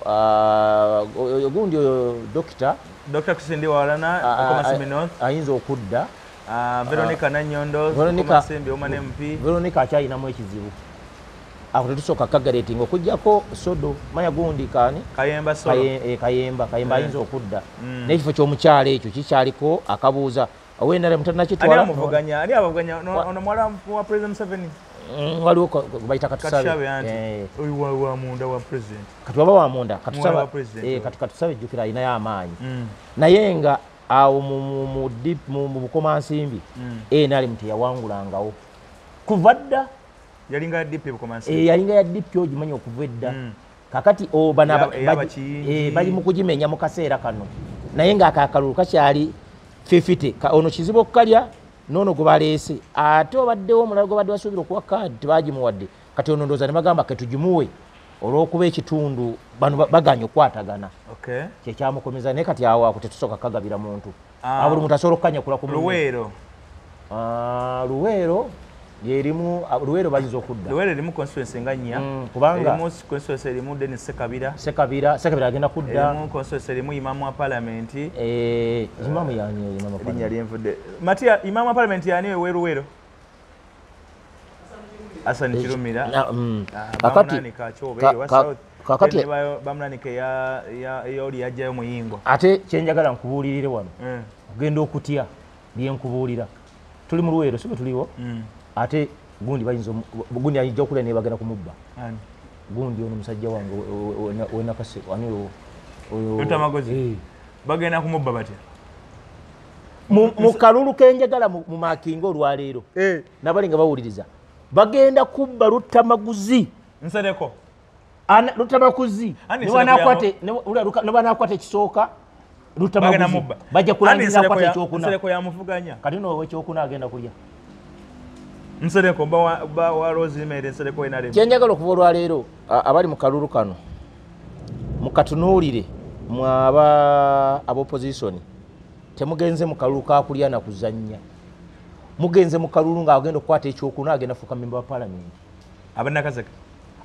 ogundi oyo Dokita Christine Ndiwalana, Bukomansimbi North ayinza okudda. Veronica Nanyondo, Bukomansimbi Woman MP. Veronica akyalinamu ekizibu. Ako tetusooka kagaretinga okuggyako Sodo, manya gundi kaani? Kayemba Solo. Kayemba ayinza okudda. N'ekifo ky'omukyala ekyo kikyaliko akabuuza. Owe NRM tannakitwala. Ani amuvuganya? Ani abavuganya? Ono muwala wa President Museveni. Waliwo bayita Katusabe. Oyo wa munda wa president. Kati waba wa munda, Katusabe. Kati Katusabe jjukira alinayo amaanyi. Naye nga awo mu Bukomansimbi NRM teyawangulangawo. Kuva dda Yalinga DP Bukomansimbi. Yalinga ya DP ogimanyi okuva edda. Kakati bana bali mu kugimenya mu kaseera kano. Naye nga akakalulu kakyali 50 ono kizibu okukalya nono gwe baleese ate obaddewo omulala gwe badde basuubira okuwa kaadi tebagimuwadde. Kati ono ndowooza ne bagamba ketugimuwe olw'okuba ekitundu bano baganye okukwatagana. Kyekyamukomeza naye kati awo ako tetusooka kagabira muntu. Buli muntu asobola okukanyakula ku munne. Luweero. Luweero yerimu Luweero bayinza okudda. Luweero erimu constituency nga nnya. Kubanga erimu constituency erimu Denis Sekabira. Sekabira agenda kudda. Erimu constituency erimu Imamu wa Parliament. Imamu yani Imamu wa Parliament. Linnya lyenvudde. Matia Imamu wa Parliament yani we Luweero? Hassan Kirumira. Kakati bamulanika ya oli yajjayo muyingo. Ate kyenjagala nkubuulirire wano. Ogenda okutya bye nkubuulira. Tuli mu Luweero si bwe tuliwo? Ate gundi bayinza gundi ayinza okulya naye bagenda kumubba. Gundi ono musajja wange wenakase ani oyo Lutamaguzi. Bagenda kumubba batya? Mu kalulu kenjagala mu makinga olwaleero. Nabali nga bawuliriza. Bagenda kubba Lutamaguzi. Nsereko. Lutamaguzi. Ne banakwate ekisooka Lutamaguzi. Bajja kulangira akwate ekyokuna. Nsereko yamuvuganya. Kati no ekyokuna agenda kulya. Nsereko ba wa Rosemary Nsereko enalemu. Kyenjagala okuva olwaleero abali mu kalulu kano mukatunuulire mwaba abopposition temugenze mu kalulu ka kulya na kuzannya. Mugenze mu kalulu nga agenda okukwata ekyokuna agenda fuuka member wa parliament. Abanakaseke.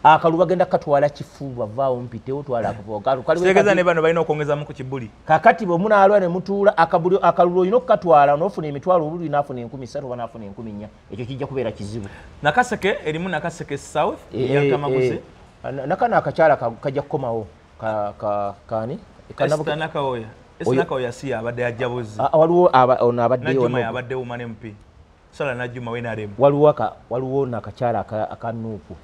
Akalulu bagenda katwala kifuba vaawo mpitewo twala akavuga. Kitegeeza ne bano balina okwongezamu ku kibuli. Kakati bwe munaalwa ne mutuula akalulu olina okukatwala n'ofuna emitwalo obulwi n'afuna 3,000 oba n'afuna 4,000. Ekyo kijja kubeera kizibu. Nakaseke erimu Nakaseke South ya Lutamaguzi. Nakano akakyala kajja kukomawo kani? Esther Nakawoya. Esther Nakawoya si abadde ajja buzi. Waliwo ono abaddeyo. Najjuma abadde woman MP. Sala Najjuma wenaremu. Waliwo nakakyala akanuupu.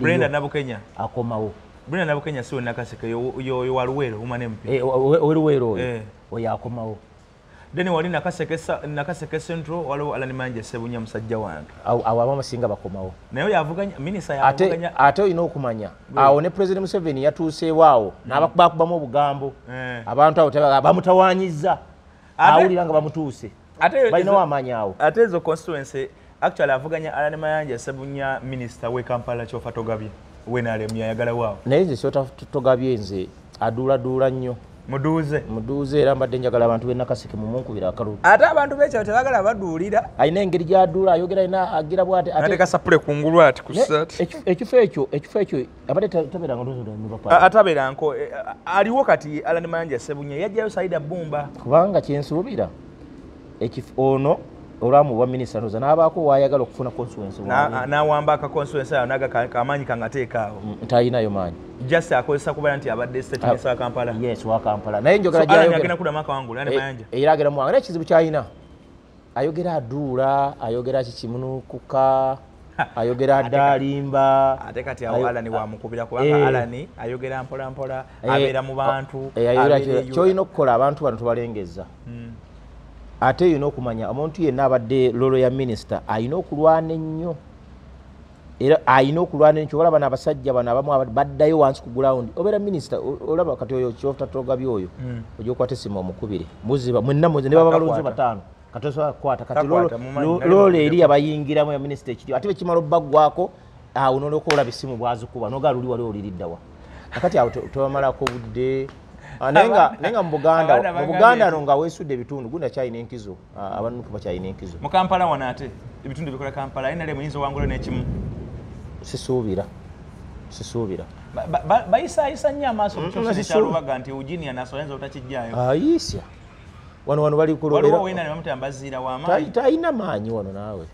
Brenda Nabukenya akomawo. Brenda Nabukenya si Nakaseke yo wa Luweero woman MP. Oweruweero oyo. Oyo akomawo. Then wali Nakaseke Central waliwo Allan Mayanja Ssebunya musajja wange. Awo abamusinga bakomawo. Naye oyo avuganya minisita yavuganya. Ate olina okumanya awo ne President Museveni yatuuseewo awo n'abakubakubamu obugambo. Abantu abo bamutawaanyizza. Awulira nga bamutuuse. Balinawo amaanyi awo. Ate ezo constituency actually avuganya Allan Mayanja Ssebunya minister we Kampala Kyofa Togabye wenalemu yayagala waawo. Naye nze Kyofa Togabye nze aduuladuula nnyo. Muduuze era mbadde njagala abantu b'e Nakaseke mumunkubira akalulu. Ate abantu b'ekyalo tebagala baduulira. Alina engeri gy'aduula ayogera alina agira bw'ati. Nateeka sapule kungulu ati ku ssaati. Ekifo ekyo abadde tabeeranga ndowooza. Atabeera nko aliwo kati Allan Mayanja Ssebunya yajjayo Saida Bumba. Kubanga kyensuubira ono olwamu wa minisita ndowooza n'abaako waayagala okufuna constituency. N'awamba aka constituency awo n'aga kamaanyi kangateeka awo. Talinayo maanyi. Just akozesa kubeera nti abadde state minister wa Kampala. Yes, wa Kampala. Naye njogera gy'ayogera. Agenda kuddamu akawangula Allan Mayanja. Era agenda muwangula. Naye ekizibu ky'alina ayogera aduula, ayogera kikimunukuka, ayogera adaalimba. Ate kati awo Allan wamukubira kubanga Allan ayogera mpola mpola, abeera mu bantu. Ky'olina okukola abantu bano tubalengezza. Ate olina okumanya omuntu yenna abadde lolo ya minisita alina okulwana ennyo. Era alina okulwana ennyo. Olaba n'abasajja bano abamu baddayo wansi ku ground. Obeera minisita olaba kati oyo Kyofa Togabye oyo ojja okwata essimu omukubire. Muziba mwenna muzi ne baba balonze bataano. Kati osobola kukwata kati lolo eri abayingiramu ya minisita ekiri. Ate bwe kimala obbaggwako awo n'olyoka olaba essimu bw'azikuba n'ogaa luli wali oliriddawa. Kakati awo tobamalako budde. Naye nga mu Buganda no nga weesudde ebitundu gundi akyalina enkizo abanupu bakyalina enkizo. Mu Kampala wano ate ebitundu bikola Kampala NRM muyinza owangula n'ekimu. Sisuubira. Bayisaayisa nnyo amaaso ku kyokka kya Lubaga nti Eugenia Nassolo ayinza obutakijjaayo. Ayisya. Wano bali ku waliwo wena ne bamutya mbaziira w'amaanyi. Talina maanyi wano naawe.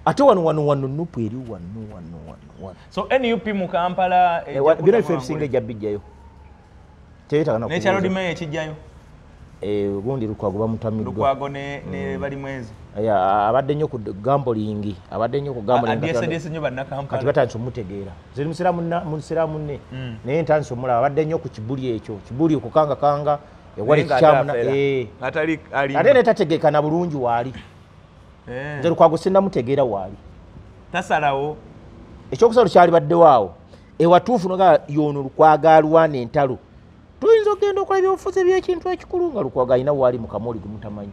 Ate wano nupu eri wano. So NUP mu Kampala byonna ebifo ebisinga ejja bijjayo. N'ekyalo Lodi ekijjayo. Gundi Lukwago bamutamiddwa. Lukwago ne Balimwezi. Abadde nnyo ku gambling, abadde nnyo ku gambling. Adyesedese nnyo bannakampala. Kati batandise omutegeera. Nze musiraamu munne. Naye ntandise omulaba abadde nnyo ku kibuli ekyo. Kibuli okukangakanga ewali kikyamu ate ne tategeekana bulungi waali. Nze Lukwago sinnamutegeera waali. Tasalawo. Ekyokusatu kyali baddewo awo. Ewatuufu noga yono Lukwago alwana entalo. Tuyinza okugenda okola ebyobufuzi eby'ekintu ekikulu nga Lukwago alina waali mu kamoli gwe mutamanyi.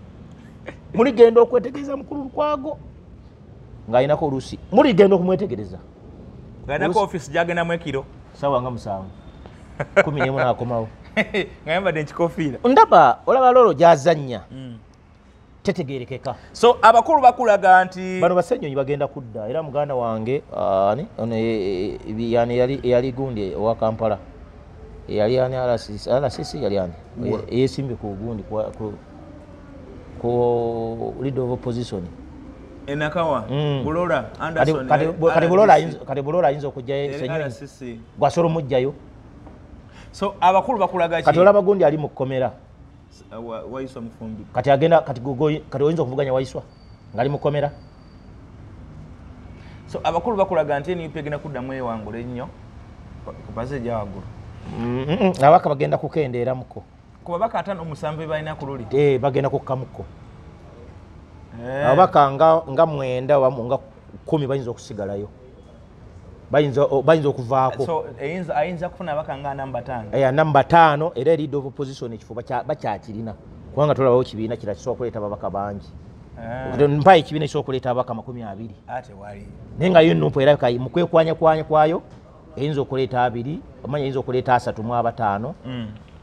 Muligenda okwetegereza mukulu Lukwago ng'alinako oluusi. Muligenda okumwetegereza. Ng'alinako ofiisi gy'agendamu ekiro. Ssaawa nga 7. 11 n'akomawo. Ng'ayambadde ekikofiira. Ndaba olaba lolo gy'azannya. Tetegeerekeka. So abakulu bakulaga nti bano basenyonyi bagenda kudda era muganda wange ani ono yani yali gundi owa Kampala. Yali ani RCC yali ani eyesimbye ku gundi ku leader of opposition. Enakawa Bulola Anderson. Kati Bulola ayinza okujjayo Ssenyonyi. Gwasolo mujjayo. So abakulu bakulaga ki? Kati olaba gundi ali mu kkomera. Waiswa Mufumbi. Kati agenda kati kati oyinza okuvuganya Waiswa ngali mu kkomera. So abakulu bakulaga nti NUP egenda kuddamu ewangula ennyo ku baze gya waggulu. Ababaka bagenda kukendeeramuko. Ku babaka 57 balina ku luli. Bagenda kukkamuko. Ababaka nga 9 wamu nga 10 bayinza okusigalayo. Bayinza okuvaako. So ayinza kufuna ababaka nga namba 5. Namba 5 era leader of opposition ekifo bakyakirina. Kubanga tolabawo kibiina kirala kisobola kuleeta ababaka bangi. Mpa ekibiina kisobola kuleeta ababaka 20. Ate wali. Naye nga yo NUP era mu kwekwanya kwayo eyinza okuleeta 2, omanya eyinza okuleeta 35.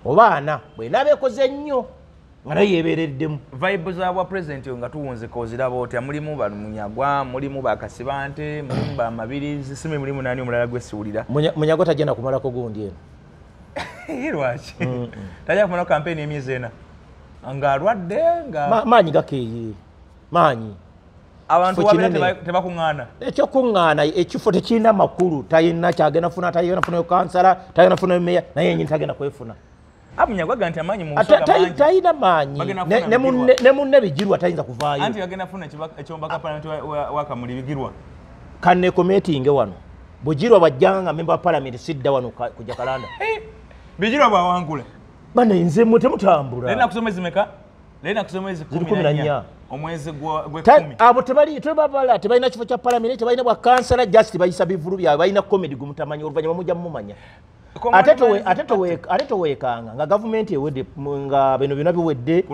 Oba 4 bw'enaaba ekoze nnyo nga nayo yeebeereddemu. Vibe za bwa president nga tuwunzika oziraba otya? Mulimu Bamunyagwa, mulimu Bakasibante, mulimu Bamabirizi, simi mulimu nani omulala gwe siwulira. Munyagwa tajja na kumalako gundi eno. Lwaki? Tajja kumalako kampeyini emyezi 4. Ng'alwadde nga maanyi gakeeye. Maanyi. Abantu wabeera tebakuŋŋaana. Ekyokuŋŋaana ekifo tekirina makulu, talina kyagenda funa, talina funayo kansala, talina funayo meeya, naye yennyini tagenda kwefuna. Munyagwa agamba nti amaanyi mu Busoga mangi. Talina maanyi. Ne munne Bigirwa tayinza kuvaayo. Anti bagenda kufuna ekyombaka palamenti wa Kamuli Bigirwa. Kanneekomeetinge wano. Bugirwa bw'ajjanga nga member wa palamenti sidda wano ku Jacaranda. Bigirwa bw'awangula. Bane nze mmwe temutambula. Leero naku z'omwezi meka? Leero naku z'omwezi 14. Omwezi gw'ekumi. Abo tebali tebabala tebalina kifo kya palamenti, tebalina bwa kansala, just bayisa bivulu byabwe, balina comedy gwe mutamanyi oluvannyuma mujja mumumanya. Ate toweekanga nga gavumenti ewedde nga bino byonna biwedde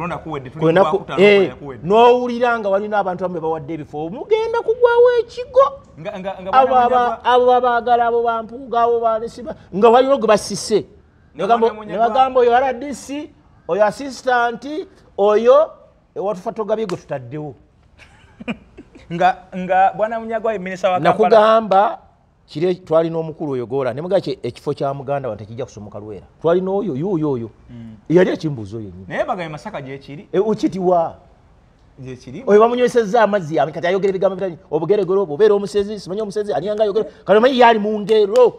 n'owulira nga walina abantu abamu bawadde ebifo mugenda kugwawo ekigo. Abo babaagala, abo bampuuga, abo banesiba nga waliwo gwe basise ne bagamba oyo RDC, oyo assistant, oyo ewatufa togabye gwe tutaddewo. Nga bwana Munyagwa ye minisita wa Kampala. Nakugamba kiri twalina omukulu oyo Gola ne mugamba ekifo kya muganda wange tekijja kusomoka Lwera. Twalina oyo yuuyo oyo. Yali ekimbuuzo yennyini. Naye bagambye Masaka gyekiri. Okitiwa. Gyekiri. Oyo bamunywesezza amazzi kati ayogera ebigambo bitali obugeregere obwo obeera omusezi, simanyi omusezi ani anga ayogera. Kati omanyi yali mu ngero.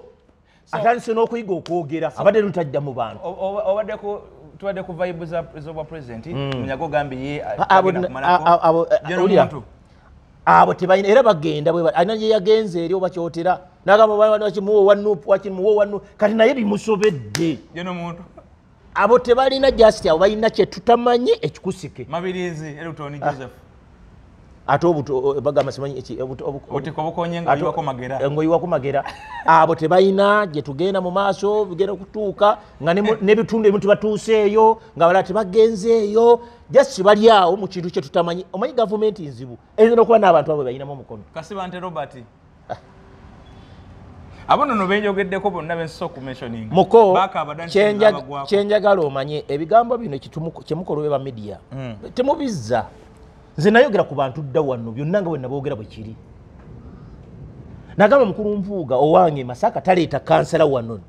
Atandise n'okuyiga okwogera abadde lutajja mu bantu. Obadde ku tubadde ku vibe z'obwa president Munyagwa ogambye ye agenda kumalako. Abo tebalina era bagenda bwe alina gye yagenze eri oba kyotera n'agamba wakimuwa wa NUP, wakimuwa wa NUP, kati naye bimusobedde. Abo tebalina just abo balina kye tutamanyi ekikusike. Mabirizi Elton Joseph. Ate obuto bagamba simanyi eki obutiko bukonye nga oyiwako magera. Ng'oyiwako magera. Abo tebalina gye tugenda mu maaso bigenda kutuuka nga n'ebitundu ebimu tebatuuseeyo nga balala tebagenzeeyo just bali awo mu kintu kye tutamanyi. Omanyi gavumenti nzibu eyinza n'okuba n'abantu abo balinamu omukono. Kasibante Robert. Abo nno benjogeddeko bonna bensoose okumentioninga. Muko kyenjagala omanye ebigambo bino kyemukola obe ba media temubizza. Nze nayogera ku bantu dda wano byonna nga bwe naboogera bwe kiri. Nagamba mukulu Nvuuga owange Masaka taleeta kansala wano.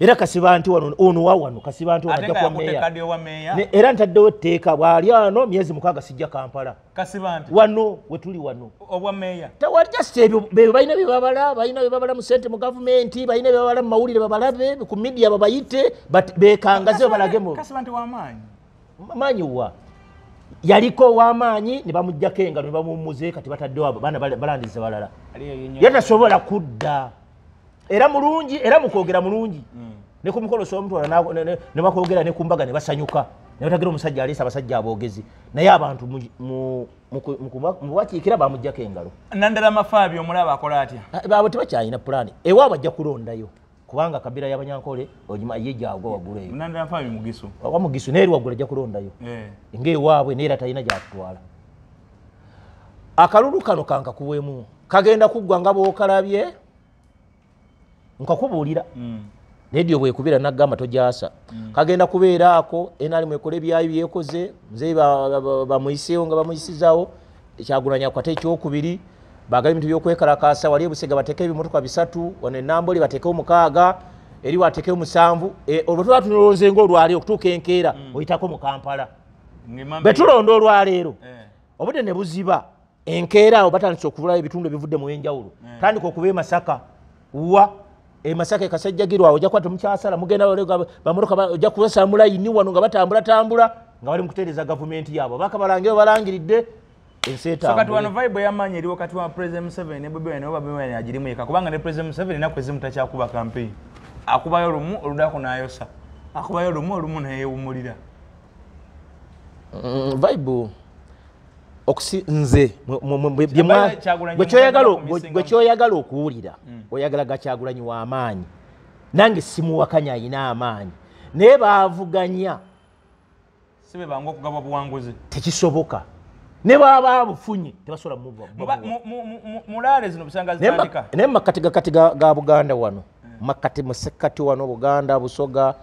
Era Kasibante wano ono wa wano Kasibante ono ajja kuwa meeya. Era ntaddewo etteeka bw'ali ano myezi 6 sijja Kampala. Kasibante wano we tuli wano. Obwa meeya. Tewali just ebyo balina bye babala, balina bye babala mu ssente mu gavumenti, balina bye babala mu mawulire babalabe, ku media babayite, beekangaze babalagemu. Kasibante w'amaanyi. Maanyi wa? Yaliko w'amaanyi ne bamuggyako engalo ne bamuwummuza kati bataddewo abo baana balandiza balala. Ye tasobola kudda. Era mulungi, era mukwogera mulungi. Ne ku mukolo omutwala ne bakwogera ne ku mbaga ne basanyuka. Naye otagira omusajja aleese abasajja aboogezi, naye abantu mubakiikira bamuggyako engalo. Nandala Mafaabi omulaba akola atya? Baabo tebakyalina pulaani, ewaabwe ajja kulondayo kubanga kabira y'Abanyankole ogima ye gyagwa waggulu eyo. Nandala Mafaabi Mugisu. Wa Mugisu naye eri waggulu ajja kulondayo. Ng'ewaabwe naye era talina gy'atutwala. Akalulu kano kankakuweemu kagenda kuggwa nga bw'okalabye nkakubuulira. Rediyo bwekubira nagamba togyasa. Kagenda kubeera ako NRM ekole ebyayo byekoze, nze bamuyiseewo nga bamuyisizaawo, Kyagulanyi akwate ekyokubiri, baagala ebintu by'okwekalakaasa, wali e Busega bateeke ebimotoka 3, wano e Nambole bateekewo 6, eri wateekewo 7, olwo tuba tunolonze ng'olwaleero okutuuka enkeera oyitako mu Kampala. Bwe tulonda olwaleero obudde ne buziba, enkeera awo batandise okubulayo ebitundu ebivudde mu enjawulo. Tandika okuba e Masaka, wa e Masaka e Kasajjagirwa awo ojja kuba temukyasala, mugenda bamotoka ojja kubasala mu layini wano nga batambula nga bali mu kutereeza gavumenti yaabwe. Bakabalangira balangiridde ensi So kati wano etambule. vibe ey'amaanyi eriwo kati wa President Museveni ne Bobi Wine, oba Bobi Wine agirimu yekka, kubanga ne President Museveni ennaku ezimu takyakuba campaign. Akubayo lumu oluddako n'ayosa, akubayo lumu olumu neyeewummulira. Vibe okusi nze Kyagulanyi gwe kyoyagala okuwulira, oyagala ga Kyagulanyi w'amaanyi, nange simuwakanya ayina amaanyi, naye baavuganya si be bangu okugaba obuwanguzi, tekisoboka. Ne bw'aba abufunye tebasobola mulaale zino busanga zitandika. Naye mu makkati gakati ga Buganda wano, makkati mu ssekkati wano Buganda, Busoga,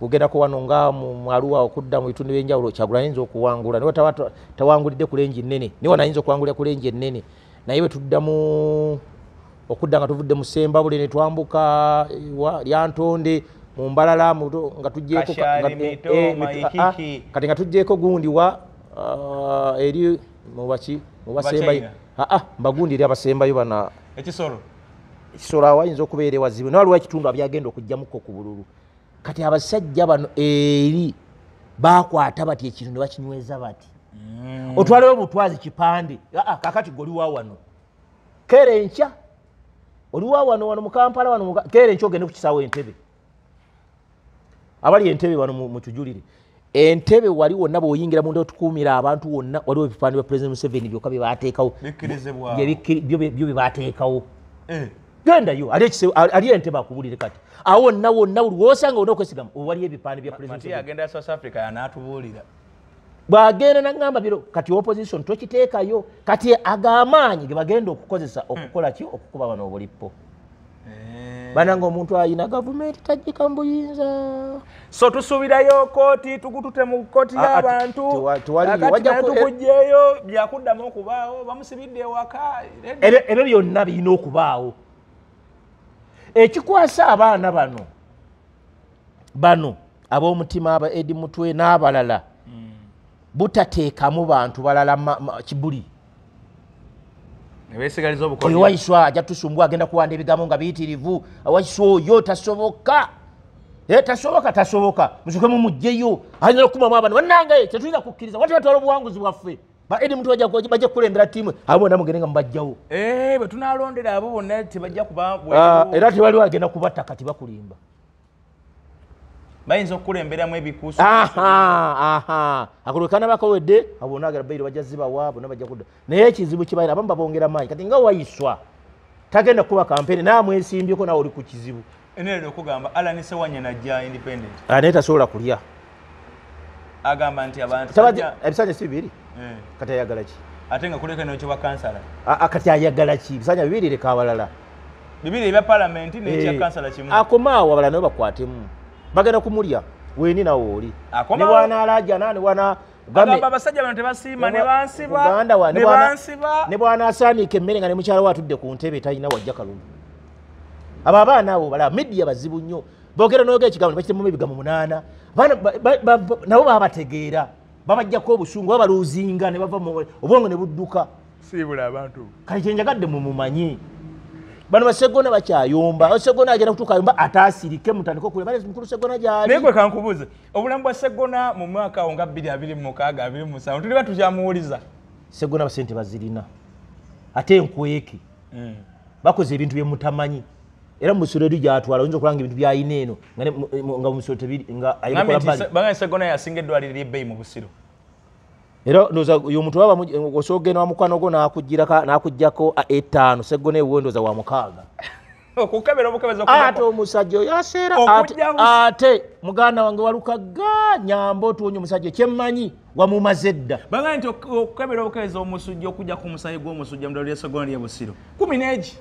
kugendako wano nga mu Arua okudda mu bitundu by'enjawulo, Kyagulanyi ayinza okuwangula, naye tawangulidde ku lengi nnene, naye wano ayinza okuwangulira ku lengi ennene. Naye bwe tuddamu okudda nga tuvudde mu Ssembabule ne twambuka Lyantonde mu Mbalala, nga tuggyeeko Kashari, Mitooma, Ikiki. Kati nga tuggyeeko gundi wa eri mu baki, mu basembayo. Mbagundi eri abasembayo bana. Ekisolo. Ekisolo awo ayinza okubeera ewazibu, naye waliwo ekitundu abyagenda okuggyamuko ku bululu. Kati abasajja bano eri bakwata bati ekintu ne bakinyweza bati. Otwalewo obutwazi kipande. Kakati gwe oli wa wano. Keera enkya. Oli wa wano, wano mu Kampala, wano mu keera enkya ogende ku kisaawe Entebbe. Abali Entebbe wano mu tujulire. Entebbe wali wonna bw'oyingira munda otukuumira abantu wonna, waliwo ebipande bya President Museveni byokka bye baateekawo. Bikkirizibwa. Byo bye baateekawo. Gendayo, ali Entebbe akubulire kati. Awo wonna wonna buli w'osanga wonna okwesigama, waliyo ebipande bya President Matia Museveni. agenda South Africa yanaatubuulira. Bw'agenda n'aŋŋamba biro, kati opposition tokiteekayo, kati ag'amaanyi ge bagenda okukozesa okukola ki? Okukuba bano obulippo. Banange omuntu ayina gavumenti taggyika mu buyinza. So tusuubirayo kooti, tugutute mu kooti y'abantu. Tewali Kakati wajja naye ku- tukuggyeyo, byakuddamu okubaawo, bamusibidde ewaka. Ebyo byonna birina okubaawo. Ekikwasa abaana bano ab'omutima aba Eddie Mutwe n'abalala, butateekamu bantu balala kibuli. Ne beesigaliza obukodyo. Oyo Waiswa ajja tusumbwa, agenda kuwanda ebigambo nga biyitirivu. Waiswa oyo tasoboka. Tasoboka, tasoboka. Musooke mumuggyeyo. Ayinza okukumamu abaana. Bannange, tetulina kukkiriza. Wati batwala obuwanguzi bwaffe. Ba Eddie Mutwe bajja kukulembera ttiimu. Abo bonna mugende nga mubajjawo. Bwe tunaalondera abo bonna tebajja kuba bweru. Era tewaliwo agenda kubatta kati bakulimba. Bayinza okukulemberamu ebikuuso. Akalulu kana bakawedde, abo bonna agala bairo bajja zibawa, bonna bajja kudda. Naye ekizibu kibaira, abamu babongera maanyi. Kati nga Waiswa tagenda kuba kampeni, naye amwesimbyeko nawe oli ku kizibu. Enero okugamba Allan Ssewanyana ajja independent. Naye tasobola kulya. Agamba nti abantu Ebisanja si bibiri. Kati ayagala ki? Ate nga kuleka n'ekyo ba kansala. Kati ayagala ki? Ebisanja bibiri leka abalala. Bibiri ebya palamenti n'ekya kansala kimu. Akomaawo abalala nabo bakwatemu. Bagenda kumulya. Weeni nawe oli. Akomawo. Ne bw'anaalajana, ne bw'ana- Gambe- Agamba abasajja bano tebasiima, ne bansiba, Uganda wa- ne ne bw'ana- bansiba. Ne bw'anaasaaniika emmere nga ne mukyala we atudde ku ntebe talina wajja kalulu. Abo abaana abo balaba media bazibu nnyo. Boogera n'oyogera ekigambo ne bakitemamu ebigambo 8. Abaana nabo babategeera. Babajjako obusungu, babaluuzinga ne bava mu obwongo ne budduka. Siibula abantu. Kale kye njagadde mumumanye. Bano Bassegona bakyayomba. Ssegona agenda kutuuka ayomba ataasirike, mutandike okulya. Bale mukulu Ssegona gy'ali. Naye gwe kankubuuze, obulamu bwa Ssegona mu mwaka awo nga bbiri abiri mu mukaaga, abiri mu musanvu, tuliba tukyamuwuliza? Ssegona basente bazirina. Ate enkweke. Bakoze ebintu bye mutamanyi. Era mu Busiro eri gy'atwala oyinza okulanga ebintu by'ayina eno nga mu Busiro tebiri nga ayina kola. Bangambye Sseggona yasinga eddwaliro ery'ebbeeyi mu Busiro. Era ndowooza oyo omuntu baba osobola okugenda wa mukwano gwo n'akuggyako 5 Sseggona ewuwe ndowooza wa 6. Okukebera obukebezi ate omusajja oyo aseera ate muganda wange Walukagga Nyambo otuwonye omusajja kyemmanyi wamumaze dda. Bagambye nti okukebera obukebezi omusujja okujja ku musaayi gw'omusujja mu ddwaliro lya Sseggona ly'e Busiro 11.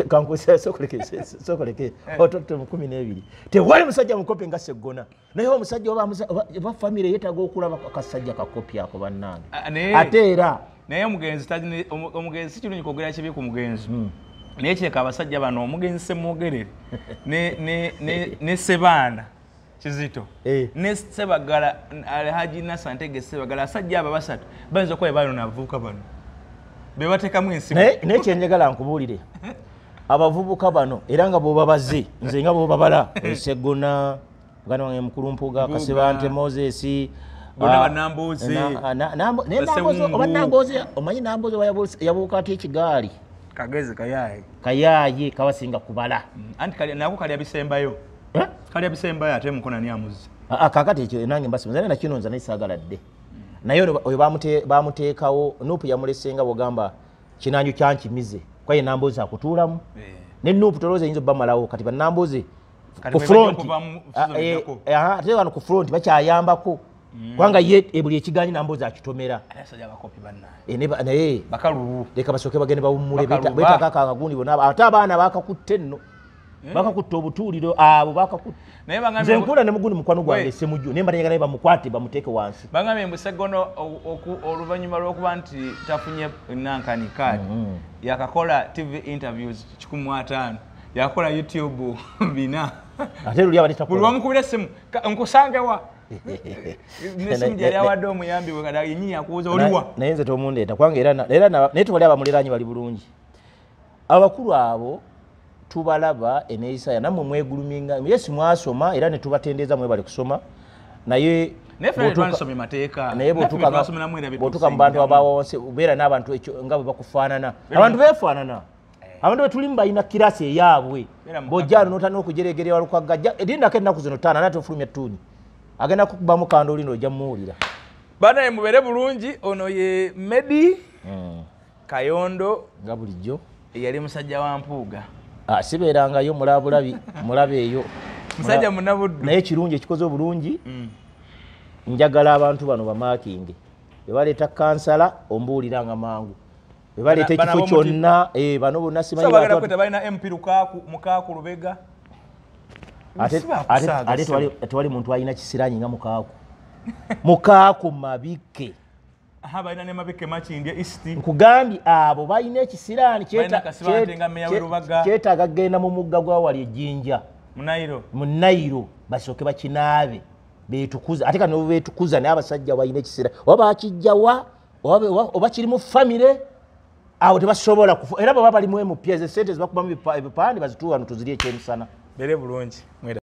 Kankusa sokoleke ototte mu 12. Tewali musajja mukopi nga Sseggona. Naye omusajja oba famire yeetaaga okulaba akasajja kakopi ako bannange. Ate era naye omugenzi si kirungi kwogera kibi ku mugenzi. Naye kireka abasajja bano omugenzi Ssemwogerere ne Ssebaana Kizito ne Ssebagala Alhaji Nasser Ntege Ssebagala, abasajja abo basatu bayinza okuba balina abavubuka bano be bateekamu ensigo. Naye kyenjagala nkubuulire abavubuka bano era nga bw'obabaze nze nga bw'obabala Sseggona muganda wange Mukulu Mpuuga, Kasibante Moses, bonna bannambooze oba Nambooze, omanyi Nambooze yabuuka ate ekigaali kagezi kayaye kayaye kabasinga kubala. Anti nako kalya bisembayo. Kalya bisembayo ate Mukono ani amuzze. Kakati ekyo nange mbasiba nze nakino nze naye saagala dde. Naye oyo bamuteekawo Nuupu yamulesenga bw'ogamba kinanju kyankimize kwa ye Nambooze akutuulamu. Ne Nuupu tolowooza eyinza obbamalawo kati bannambooze ku front ate wano ku front bakyayambako. Kubanga ye buli ekiganyi Nambooze akitomera. Naye leka basooke bagende bawummule beetaaga akagundi bonna ate abaana bakakutte nno bakakutte obutuuliro abo bakakutte. Nze nkula ne mugundi mukwano gwange Ssemujju naye mba naye bamukwate bamuteeke wansi. Bagambye mbu Sseggona oluvannyuma lw'okuba nti tafunye nankani kaadi yakakola TV interviews 150, yakola YouTube 4. Ate luli abadde takola. Buli wamukubira essimu nkusange wa nesimu gyali awadde omuyambi we kati yennyini akubuuza oliwa. Naye nze tomundeeta kubanga era naye tewali abamuliraanye bali bulungi. Abakulu abo tubalaba eneeyisa nammwe mweguluminga yesu mwasoma era ne tubatendeeza mwebale kusoma naye bw'otuuka mu bantu abawansi obeera n'abantu nga bwe bakufaanana. Abantu beefaanana. Abantu betulimu balina kirasi eyaabwe. Bw'ojja wano n'otandika okujeregerera Walukagga lindako ennaku zino 5 ate ofulumya ttuuni. Agenda kukubamu kando olino ojja mmuwulira. Banaye mubeere bulungi. Ono ye Medi Kayondo nga bulijjo eyali musajja wa Mpuuga. Sibeerangayo mulabulabi mulabe eyo. Musajja munnabuddu. Naye ekirungi ekikoze obulungi njagala abantu bano bamaakinge. Bwe baleeta kansala ombuuliranga mangu. Bwe baleeta ekifo kyonna bano bonna simanyi. Bagenda kweta balina MP Mukaaku Lubega. Ate tewali muntu alina kisiraanyi nga Mukaaku. Mukaaku Mabike. Balina ne Mabike Makindye East. Nkugambye abo balina ekisiraani kyetaaga kugenda mu mugga gwa wali ejjinja. Mu Nairo basooke bakinaabe beetukuza. Ate kano beetukuza naye abasajja balina ekisiraani. Oba bakijjawa oba kiri mu famire awo tebasobola kufa. Era baba bali mu MP ssente zibakubamu ebipande bazituwa wano tuzirye ekyemisana. Beere bulungi.